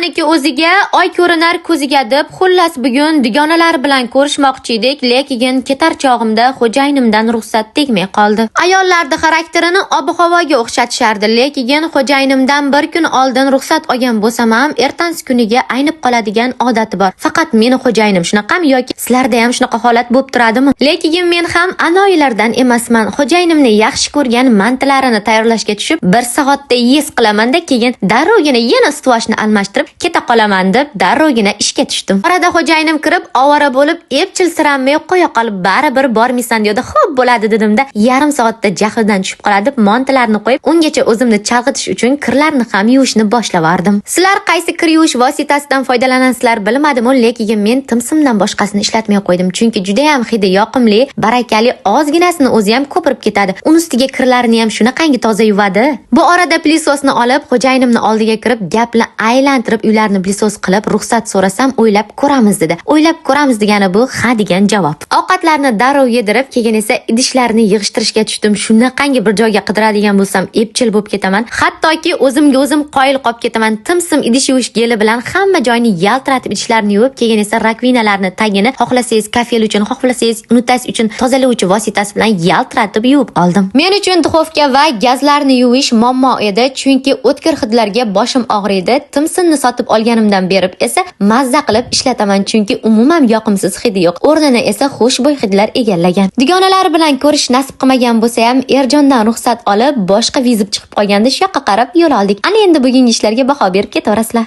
Begonaniki o'ziga, oy ko'rinar ko'ziga deb, xullas, bugun dugonalar bilan ko'rishmoqchi edik, lekin ketar chog'imda xo'jayinimdan ruxsat tegmay qoldi. Ayollarni xarakterini ob-havoga o'xshatishardi, lekin xo'jayinimdan bir kun oldin ruxsat olgan bo'lsam ham, ertasi kuniga aynib qoladigan odati bor. Faqat meni xo'jayinim shunaqami yoki sizlarda ham shunaqa holat bo'lib turadimi? Lekin men ham anoyilardan emasman. Xo'jayinimni yaxshi ko'rgan mantilarini tayyorlashga tushib, bir soatda yes qilamanda, keyin darrovgina yana ustivoshni almashtirib keta qolaman deb darrovgina ishga tushdim. Orada xo'jayinim kirib, ovora bo'lib, epchil siranmay qo'ya qolib, baribir bormaysan dedi. Xo'p, bo'ladi dedimda, yarim soatda jahlidan tushib qoladi deb mantilarni qo'yib, ungacha o'zimni chalg'itish uchun kirlarni ham yuvishni boshlavardim. Sizlar qaysi kir yuvish vositasidan foydalanasizlar bilmadim, lekin men Timsimdan boshqasini ishlatmay qo'ydim, chunki juda ham hidi yoqimli, barakali, ozginasini o'zi ham ko'pirib ketadi. Uni ustiga kirlarni ham shunaqangi toza yuvadi. Bu orada пылесос ni olib, xo'jayinimni oldiga kirib, gapni aylantirib, uylarni пылесос qilib ruxsat so'rasam, o'ylab ko'ramiz dedi. O'ylab ko'ramiz degani bu ha degan javob. Ovqatlarni darrov yedirib, keyin esa idishlarni yig'ishtirishga tushdim. Shunaqangi bir joyga qidiradigan bo'lsam, epchil bo'lib ketaman. Hattoki o'zimga o'zim qoyil qolib ketaman. Timsim idish yuvish geli bilan hamma joyni yaltiratib idishlarni yuvib, keyin esa rakvinalarni tagini xohlasangiz kafel uchun, xohlasangiz unitaz uchun tozalovchi vositasi bilan yaltiratib yuvib oldim. Men uchun duxovka va gazlarni yuvish muammo edi, chunki o'tkir hidlarga boshim og'riydi. Timsinni sotib olganimdan berib esa mazza qilib ishlataman, chunki umuman yoqimsiz hidi yo'q. O'rnini esa xushbo'y hidlar egallagan. Dugonalar bilan ko'rish nasib qilmagan bo'lsa ham, Erjondan ruxsat olib, boshqa вызов chiqib qolganda shu yoqqa qarab yo'l oldik. Ana endi bugungi ishlarga baho berib ketaverasizlar.